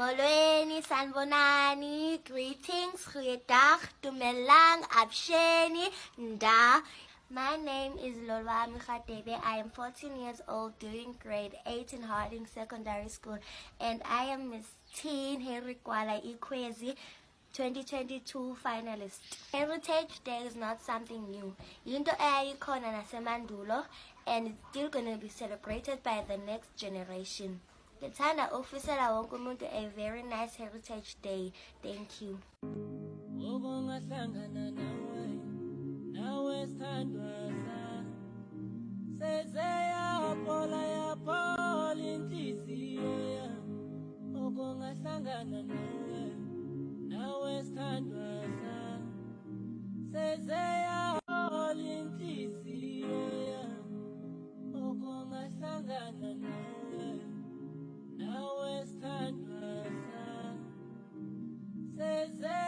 Molweni, sanibonani, greetings, goeiedag, dumelang, avuxeni, nda. My name is Lolwami Radebe. I am 14 years old, doing grade 8 in Harding Secondary School, and I am Miss Teen Harry Gwala Ikhwezi 2022 finalist. Heritage Day is not something new. Yinto eyayikhona nasemandulo and it's still going to be celebrated by the next generation. Ngithanda ukufisela wonke umuntu a very nice Heritage Day. Thank you. Okungahlangana nawe, nawe sithandwa sami, seze yaphola, yaphola inhliziyo yami. Okungahlangana nawe, nawe sithandwa sami, seze yaphola inhliziyo yami. Okungahlangana nawe, nawe sithandwa sami, seze